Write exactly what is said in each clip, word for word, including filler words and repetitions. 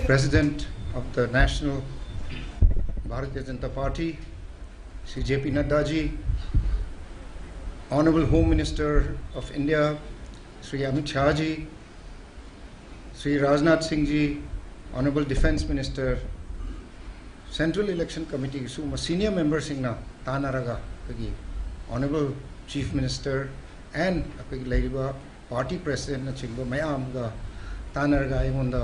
President of the National Bharatiya Janata Party, Shri J P Nadda ji, Honorable Home Minister of India, Shri Amit Shah ji, Shri Rajnath Singh ji, Honorable Defence Minister, Central Election Committee ꯁꯤꯒꯨꯝꯕ senior member ꯁꯤꯡꯅ ꯇꯥꯟꯅꯔꯒ ꯑꯩꯈꯣꯏꯒꯤ Honorable Chief Minister and ꯑꯩꯈꯣꯏꯒꯤ ꯂꯩꯔꯤꯕ party president ꯅꯆꯤꯡꯕ ꯃꯌꯥꯝꯒ ꯇꯥꯟꯅꯔꯒ ꯑꯩꯉꯣꯟꯗ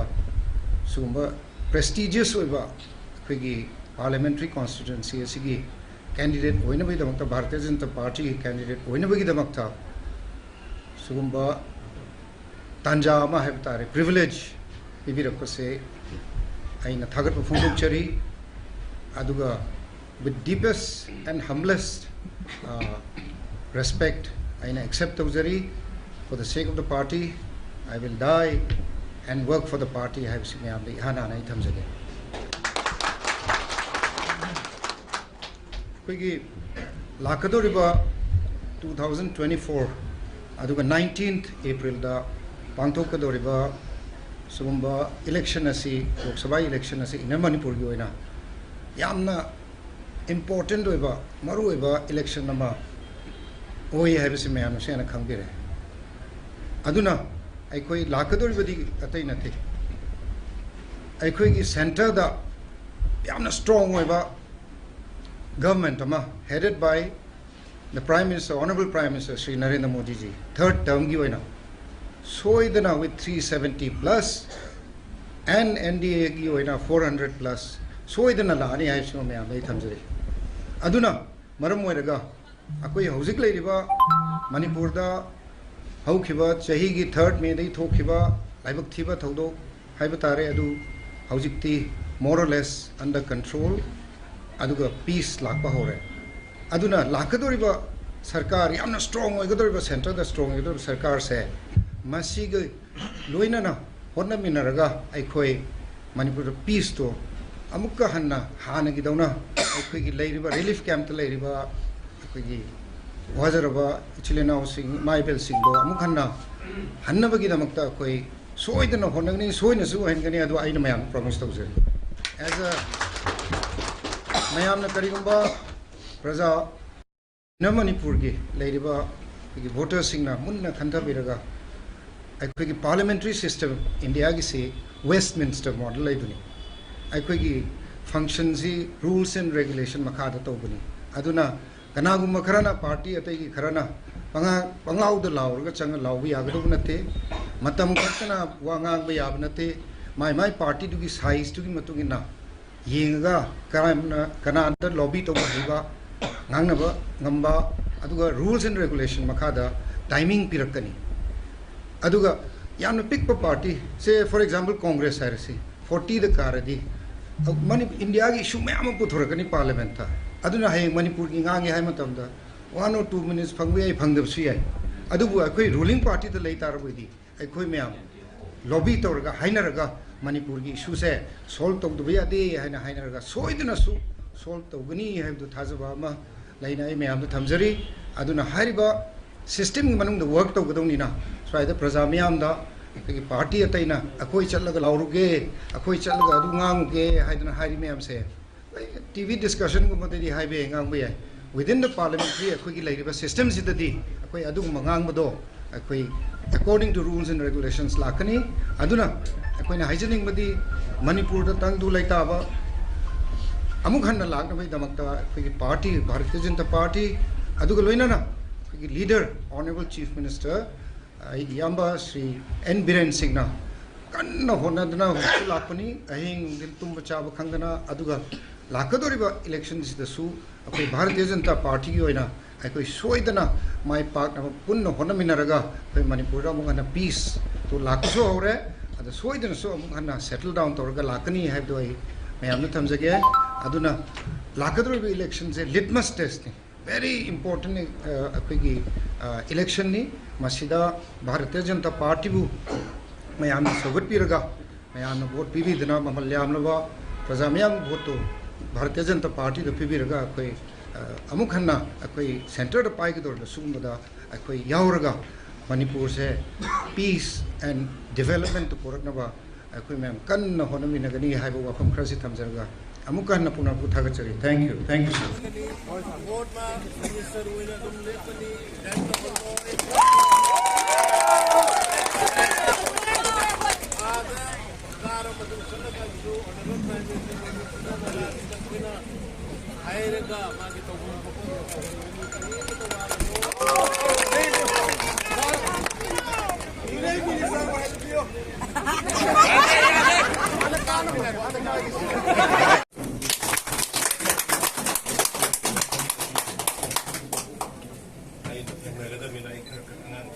ꯁꯤꯒꯨꯝꯕ prestigious ꯑꯣꯏꯕ ꯑꯩꯈꯣꯏꯒꯤ parliamentary constituency ꯑꯁꯤꯒꯤ candidate ꯑꯣꯏꯅꯕꯒꯤꯗꯃꯛꯇ, ꯚꯥꯔꯇꯤꯌ ꯖꯅꯇꯥ ꯄꯥꯔꯇꯤꯒꯤ candidate ꯑꯣꯏꯅꯕꯒꯤꯗꯃꯛꯇ ꯁꯤꯒꯨꯝꯕ ꯇꯥꯟꯖꯥ ꯑꯃ ꯍꯥꯏꯕ ꯇꯥꯔꯦ, privilege ꯄꯤꯕꯤꯔꯛꯄꯁꯦ ꯑꯩꯅ ꯊꯥꯒꯠꯄ ꯐꯣꯡꯗꯣꯛꯆꯔꯤ꯫ ꯑꯗꯨꯒ with deepest and humblest, uh, respect ꯑꯩꯅ accept ꯇꯧꯖꯔꯤ꯫ For the sake of the party, I will die and work for the party ꯍꯥꯏꯕꯁꯤ ꯃꯌꯥꯝꯗ ꯏꯍꯥꯟ ꯍꯥꯟꯅ ꯑꯩ ꯊꯝꯖꯒꯦ꯫ ꯑꯩꯈꯣꯏꯒꯤ ꯂꯥꯛꯀꯗꯧꯔꯤꯕ two thousand twenty-four ꯑꯗꯨꯒ nineteenth Aprilꯗ ꯄꯥꯡꯊꯣꯛꯀꯗꯧꯔꯤꯕ ꯁꯤꯒꯨꯝꯕ election ꯑꯁꯤ, ꯂꯣꯛ ꯁꯚꯥ election ꯑꯁꯤ Inner ꯃꯅꯤꯄꯨꯔꯒꯤ ꯑꯣꯏꯅ ꯌꯥꯝꯅ important ꯑꯣꯏꯕ, ꯃꯔꯨꯑꯣꯏꯕ election ꯑꯃ ꯑꯣꯏ ꯍꯥꯏꯕꯁꯤ ꯃꯌꯥꯝꯅꯁꯨ ꯍꯦꯟꯅ ꯈꯪꯕꯤꯔꯦ꯫ ꯑꯗꯨꯅ ꯑꯩꯈꯣꯏ ꯂꯥꯛꯀꯗꯧꯔꯤꯕꯗꯤ ꯑꯇꯩ ꯅꯠꯇꯦ, ꯑꯩꯈꯣꯏꯒꯤ centreꯗ ꯌꯥꯝꯅ strong ꯑꯣꯏꯕ government ꯑꯃ headed by the Prime Minister, Honorable Prime Minister Shri Narendra Modi ji, third termꯒꯤ ꯑꯣꯏꯅ ꯁꯣꯏꯗꯅ with three seventy plus and NDAꯒꯤ ꯑꯣꯏꯅ four hundred plus ꯁꯣꯏꯗꯅ ꯂꯥꯛꯑꯅꯤ ꯍꯥꯏꯕꯁꯤꯃ ꯃꯌꯥꯝꯗ ꯑꯩ ꯊꯝꯖꯔꯤ꯫ ꯑꯗꯨꯅ ꯃꯔꯝ ꯑꯣꯏꯔꯒ ꯑꯩꯈꯣꯏ ꯍꯧꯖꯤꯛ ꯂꯩꯔꯤꯕ ꯃꯅꯤꯄꯨꯔꯗ ꯍꯧꯈꯤꯕ ꯆꯍꯤꯒꯤ third Mayꯗꯒꯤ ꯊꯣꯛꯈꯤꯕ ꯂꯥꯏꯕꯛ ꯊꯤꯕ ꯊꯧꯗꯣꯛ ꯍꯥꯏꯕ ꯇꯥꯔꯦ, ꯑꯗꯨ ꯍꯧꯖꯤꯛꯇꯤ more or less under control, ꯑꯗꯨꯒ peace ꯂꯥꯛꯄ ꯍꯧꯔꯦ꯫ ꯑꯗꯨꯅ ꯂꯥꯛꯀꯗꯧꯔꯤꯕ ꯁꯔꯀꯥꯔ, ꯌꯥꯝꯅ strong ꯑꯣꯏꯒꯗꯧꯔꯤꯕ, centreꯗ strong ꯑꯣꯏꯒꯗꯧꯔꯤꯕ ꯁꯔꯀꯥꯔꯁꯦ, ꯃꯁꯤꯒ ꯂꯣꯏꯅꯅ ꯍꯣꯠꯅꯃꯤꯟꯅꯔꯒ ꯑꯩꯈꯣꯏ ꯃꯅꯤꯄꯨꯔꯗ peaceꯇꯣ ꯑꯃꯨꯛꯀ ꯍꯟꯅ ꯍꯥꯟꯅꯒꯤꯗꯧꯅ ꯑꯩꯈꯣꯏꯒꯤ ꯂꯩꯔꯤꯕ relief campꯇ ꯂꯩꯔꯤꯕ ꯑꯩꯈꯣꯏꯒꯤ ꯋꯥꯖꯔꯕ ꯏꯆꯤꯜ ꯏꯅꯥꯎꯁꯤꯡ, ꯏꯃꯥ ꯏꯕꯦꯜꯁꯤꯡꯗꯣ ꯑꯃꯨꯛ ꯍꯟꯅ ꯍꯟꯅꯕꯒꯤꯗꯃꯛꯇ ꯑꯩꯈꯣꯏ ꯁꯣꯏꯗꯅ ꯍꯣꯠꯅꯒꯅꯤ, ꯁꯣꯏꯅꯁꯨ ꯑꯣꯏꯍꯟꯒꯅꯤ, ꯑꯗꯨ ꯑꯩꯅ ꯃꯌꯥꯝꯗ promise ꯇꯧꯖꯔꯤ꯫ As a, ꯃꯌꯥꯝꯅ ꯀꯔꯤꯒꯨꯝꯕ ꯄ꯭ꯔꯖꯥ ꯃꯅꯤꯄꯨꯔꯒꯤ ꯂꯩꯔꯤꯕ ꯑꯩꯈꯣꯏꯒꯤ voterꯁꯤꯡꯅ ꯃꯨꯟꯅ ꯈꯟꯊꯕꯤꯔꯒ, ꯑꯩꯈꯣꯏꯒꯤ parliamentary system Indiaꯒꯤꯁꯤ Westminster model ꯂꯩꯕꯅꯤ꯫ ꯑꯩꯈꯣꯏꯒꯤ functionꯁꯤ rules and regulation ꯃꯈꯥꯗ ꯇꯧꯕꯅꯤ꯫ ꯑꯗꯨꯅ ꯀꯅꯥꯒꯨꯝꯕ ꯈꯔꯅ, party ꯑꯇꯩꯒꯤ ꯈꯔꯅ ꯄꯉꯥ-, ꯄꯪꯂꯥꯎꯗ ꯂꯥꯎꯔꯒ ꯆꯪꯉ ꯂꯥꯎꯕ ꯌꯥꯒꯗꯧꯕ ꯅꯠꯇꯦ꯫ ꯃꯇꯝ ꯈꯛꯇꯅ ꯋꯥ ꯉꯥꯡꯕ ꯌꯥꯕ ꯅꯠꯇꯦ꯫ ꯃꯥꯏ ꯃꯥꯏ partyꯗꯨꯒꯤ sizeꯇꯨꯒꯤ ꯃꯇꯨꯡ ꯏꯟꯅ ꯌꯦꯡꯉꯒ ꯀꯅꯥꯅ, ꯀꯅꯥꯗ lobby ꯇꯧꯕ ꯍꯩꯕ, ꯉꯥꯡꯅꯕ ꯉꯝꯕ, ꯑꯗꯨꯒ rules and regulation ꯃꯈꯥꯗ timing ꯄꯤꯔꯛꯀꯅꯤ꯫ ꯑꯗꯨꯒ ꯌꯥꯝꯅ ꯄꯤꯛꯄ party, say for example Congress ꯍꯥꯏꯔꯁꯤ, fortyꯗ ꯀꯥꯔꯗꯤ, ꯃꯅꯤ-, Indiaꯒꯤ issue ꯃꯌꯥꯝ ꯑꯃ ꯄꯨꯊꯣꯔꯛꯀꯅꯤ parliamentꯇ꯫ ꯑꯗꯨꯅ ꯍꯌꯦꯡ ꯃꯅꯤꯄꯨꯔꯒꯤ ꯉꯥꯡꯒꯦ ꯍꯥꯏ ꯃꯇꯝꯗ one or two minutes ꯐꯪꯕ ꯌꯥꯏ, ꯐꯪꯗꯕꯁꯨ ꯌꯥꯏ꯫ ꯑꯗꯨꯕꯨ ꯑꯩꯈꯣꯏ ruling partyꯗ ꯂꯩ ꯇꯥꯔꯕꯗꯤ, ꯑꯩꯈꯣꯏ ꯃꯌꯥꯝ lobby ꯇꯧꯔꯒ, ꯍꯥꯏꯅꯔꯒ, ꯃꯅꯤꯄꯨꯔꯒꯤ issueꯁꯦ solve ꯇꯧꯗꯕ ꯌꯥꯗꯦ ꯍꯥꯏꯅ ꯍꯥꯏꯅꯔꯒ, ꯁꯣꯏꯗꯅꯁꯨ solve ꯇꯧꯒꯅꯤ ꯍꯥꯏꯕꯗꯨ ꯊꯥꯖꯕ ꯑꯃ ꯂꯩꯅ ꯑꯩ ꯃꯌꯥꯝꯗ ꯊꯝꯖꯔꯤ꯫ ꯑꯗꯨꯅ ꯍꯥꯏꯔꯤꯕ systemꯒꯤ ꯃꯅꯨꯡꯗ work ꯇꯧꯒꯗꯧꯅꯤꯅ, ꯁ꯭ꯋꯥꯏꯗ ꯄ꯭ꯔꯖꯥ ꯃꯤꯌꯥꯝꯗ ꯑꯩꯈꯣꯏꯒꯤ party ꯑꯇꯩꯅ "ꯑꯩꯈꯣꯏ ꯆꯠꯂꯒ ꯂꯥꯎꯔꯨꯒꯦ, ꯑꯩꯈꯣꯏ ꯆꯠꯂꯒ ꯑꯗꯨ ꯉꯥꯡꯉꯨꯒꯦ" ꯍꯥꯏꯗꯅ ꯍꯥꯏꯔꯤ ꯃꯌꯥꯝꯁꯦ, TV discussionꯒꯨꯝꯕꯗꯗꯤ ꯍꯥꯏꯕ ꯌꯥꯏ, ꯉꯥꯡꯕ ꯌꯥꯏ꯫ Within the parliamentary ꯑꯩꯈꯣꯏꯒꯤ ꯂꯩꯔꯤꯕ systemꯁꯤꯗꯗꯤ ꯑꯩꯈꯣꯏ ꯑꯗꯨꯒꯨꯝꯕ ꯉꯥꯡꯕꯗꯣ ꯑꯩꯈꯣꯏ according to rules and regulations ꯂꯥꯛꯀꯅꯤ꯫ ꯑꯗꯨꯅ ꯑꯩꯈꯣꯏꯅ ꯍꯥꯏꯖꯅꯤꯡꯕꯗꯤ, ꯃꯅꯤꯄꯨꯔꯗ ꯇꯪꯗꯨ ꯂꯩꯇꯥꯕ ꯑꯃꯨꯛ ꯍꯟꯅ ꯂꯥꯛꯅꯕꯒꯤꯗꯃꯛꯇ ꯑꯩꯈꯣꯏꯒꯤ party, ꯚꯥꯔꯇꯤꯌ ꯖꯅꯇꯥ party, ꯑꯗꯨꯒ ꯂꯣꯏꯅꯅ ꯑꯩꯈꯣꯏꯒꯤ leader, Honourable Chief Minister, ꯑꯩꯒꯤ ꯏꯌꯥꯝꯕ ꯁ꯭ꯔꯤ ꯑꯦꯟ ꯕꯤꯔꯦꯟ ꯁꯤꯡꯅ ꯀꯟꯅ ꯍꯣꯠꯅꯗꯨꯅ ꯍꯧꯖꯤꯛꯁꯨ ꯂꯥꯛꯄꯅꯤ꯫ ꯑꯍꯤꯡ ꯅꯨꯡꯊꯤꯜ ꯇꯨꯝꯕ ꯆꯥꯕ ꯈꯪꯗꯅ, ꯑꯗꯨꯒ ꯂꯥꯛꯀꯗꯧꯔꯤꯕ electionꯁꯤꯗꯁꯨ ꯑꯩꯈꯣꯏ ꯚꯥꯔꯇꯤꯌ ꯖꯅꯇꯥ partyꯒꯤ ꯑꯣꯏꯅ ꯑꯩꯈꯣꯏ ꯁꯣꯏꯗꯅ ꯃꯥꯏ ꯄꯥꯛꯅꯕ ꯄꯨꯟꯅ ꯍꯣꯠꯅꯃꯤꯟꯅꯔꯒ, ꯑꯩꯈꯣꯏ ꯃꯅꯤꯄꯨꯔꯗ ꯑꯃꯨꯛ ꯍꯟꯅ peaceꯇꯨ ꯂꯥꯛꯄꯁꯨ ꯍꯧꯔꯦ꯫ ꯑꯗ ꯁꯣꯏꯗꯅꯁꯨ ꯑꯃꯨꯛ ꯍꯟꯅ settle down ꯇꯧꯔꯒ ꯂꯥꯛꯀꯅꯤ ꯍꯥꯏꯕꯗꯨ ꯑꯩ ꯃꯌꯥꯝꯗ ꯊꯝꯖꯒꯦ꯫ ꯑꯗꯨꯅ ꯂꯥꯛꯀꯗꯧꯔꯤꯕ electionꯁꯦ litmus testꯅꯤ, very important, ꯑ, ꯑꯩꯈꯣꯏꯒꯤ, ꯑ, electionꯅꯤ꯫ ꯃꯁꯤꯗ ꯚꯥꯔꯇꯤꯌ ꯖꯅꯇꯥ partyꯕꯨ ꯃꯌꯥꯝꯅ ꯁꯧꯒꯠꯄꯤꯔꯒ, ꯃꯌꯥꯝꯅ vote ꯄꯤꯕꯤꯗꯨꯅ, ꯃꯃꯜ ꯌꯥꯝꯂꯕ ꯄ꯭ꯔꯖꯥ ꯃꯤꯌꯥꯝꯒꯤ voteꯇꯨ ꯚꯥꯔꯇꯤꯌ ꯖꯅꯇꯥ partyꯗ ꯄꯤꯕꯤꯔꯒ, ꯑꯩꯈꯣꯏ, ꯑ, ꯑꯃꯨꯛ ꯍꯟꯅ ꯑꯩꯈꯣꯏ centreꯗ ꯄꯥꯏꯒꯗꯧꯔꯤꯕ ꯁꯤꯒꯨꯝꯕꯗ ꯑꯩꯈꯣꯏ ꯌꯥꯎꯔꯒ, ꯃꯅꯤꯄꯨꯔꯁꯦ peace and development ꯄꯨꯔꯛꯅꯕ ꯑꯩꯈꯣꯏ ꯃꯌꯥꯝ ꯀꯟꯅ ꯍꯣꯠꯅꯃꯤꯟꯅꯒꯅꯤ ꯍꯥꯏꯕ ꯋꯥꯐꯝ ꯈꯔꯁꯤ ꯊꯝꯖꯔꯒ ꯑꯃꯨꯛꯀ ꯍꯟꯅ ꯄꯨꯝꯅꯃꯛꯄꯨ ꯊꯥꯒꯠꯆꯔꯤ꯫ Thank you, thank you, sir. ꯕꯣꯔꯗꯅ ꯃꯤꯅꯤꯁꯇꯔ ꯑꯣꯏꯅ ꯑꯗꯨꯝ ꯂꯦꯞꯀꯅꯤ, ꯔꯤꯖꯥꯏꯟ ꯇꯧꯍꯜꯂꯣꯏ꯫ ꯑꯥꯗ ꯀꯥꯔ ꯃꯇꯨꯡ ꯆꯠꯂꯀꯥꯟꯗꯁꯨ ꯑꯣꯅꯔꯦꯕꯜ ꯄ꯭ꯔꯥꯏꯝ ꯃꯤꯅꯤꯁꯇꯔ ꯃꯣꯗꯤ ꯆꯠꯅꯕ ꯂꯥꯛꯑꯒ ꯑꯩꯈꯣꯏꯅ ꯍꯥꯏꯔꯒ ꯃꯥꯒꯤ ꯇꯧꯐꯝ ꯊꯣꯛꯄ ꯇꯧꯍꯜꯂꯒꯅꯤ꯫ ꯀꯔꯤꯝꯇ ꯋꯥꯒꯅꯨ꯫ ꯑꯩꯅ ꯊꯦꯡꯅꯒꯗꯕꯅꯤꯅ ꯑꯩ ꯈꯔ ꯈꯔ ꯑꯉꯥꯡ